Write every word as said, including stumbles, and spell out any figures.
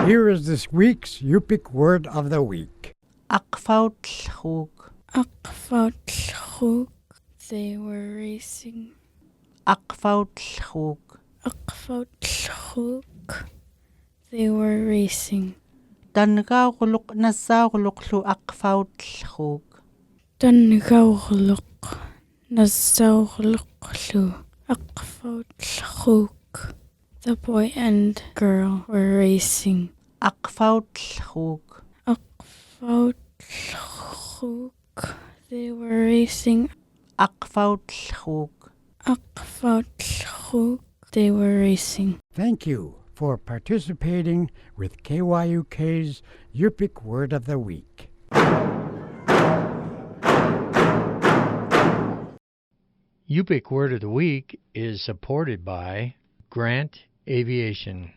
Here is this week's Yupik word of the week. Akfautlhuk. Akfautlhuk. They were racing. Akfautlhuk. Akfautlhuk. They were racing. Tangaurluk nassaurluk lu akfautlhuk. Tangaurluk nassaurluk lu akfautlhuk. The boy and girl were racing. Akfautlhuk. Akfautlhuk. They were racing. Akfautlhuk. Akfautlhuk. They were racing. Thank you for participating with K Y U K's Yupik Word of the Week. Yupik Word of the Week is supported by Grant Aviation.